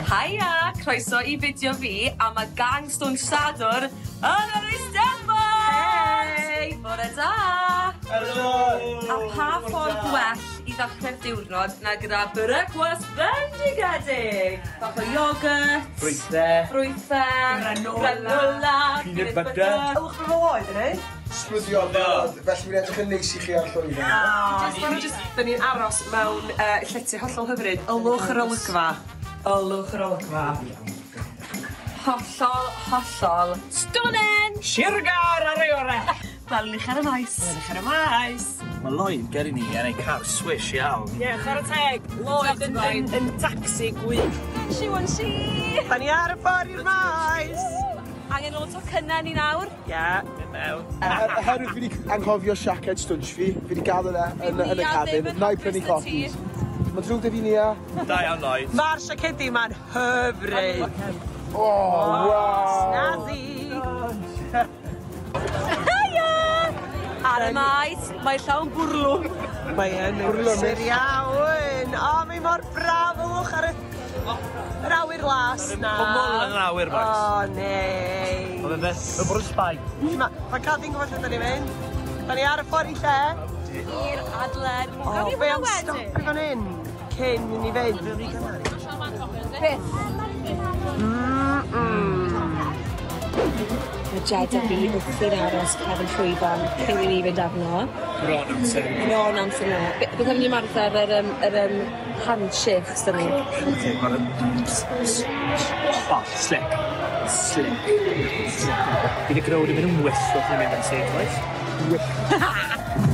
Haia, croeso i fideo fi a mae gang Stwnsh Sadwrn yn yr Eisteddfod! Hey! Bore da! Helo! A pa ffordd gwell i ddechrau'r diwrnod na gyda brecwast bendigedig? Bach o iogwrt. Ffrwythe. Ffrwythe. Granola. Granola. Peanut butter. Ewch fy oed, yna? Sbwdio'n barod, felly fi'n edrych yn neis i chi ar llwyfan. Just, da ni'n aros mewn llety hollol hyfryd. Ylwch yr olygfa. Ylwch yr olygfa. Hollol, hollol stunning! Shirgar ar ei ore! Gwelwn ni chi ar y maes. Gwelwn ni chi ar y maes. Mae Lloyd gyrru ni yn ei car swish iawn. Ie, chwarae teg. Lloyd yn tacsi gwych. Siwan si! Da ni ar y ffordd i'r maes. Angen lot o cynnau ni nawr. Ie, mynd mewn. Oherwydd fi wedi anghofio siaced Stwnsh fi, fi wedi gadael e yn y cabin, na i prynu coffees. Mae'n drwg 'da fi, Nia. Da iawn, Lloyd. Mae'r siacedi ma'n hyfryd. Oh, wow. Snazzy. Hiya! Ar y maes, mae llawn bwrlwm. Mae yn brysur iawn. O, mae mor braf ylwch ar yr awyr las na. Cwmwl yn yr awyr, boys. O, neis. Mae fe'n beth, mae'n bod yn sbai. Mae Caddi'n gwybod lle da ni'n mynd. Da ni ar y ffordd i lle. I'r Adler. O, be am stopio fan hyn cyn i ni fynd? Beth? Mae Jed a fi wrthi'n aros cefn llwyfan cyn i ni fynd arno. Bron amser. Bron amser na. Beth am ni ymarfer yr handshakes 'da ni? Oh, slick. Slick. Slick. Bydd y crowd yn mynd yn wyllt wrth i ni mynd ar stage, boys. Wyllt.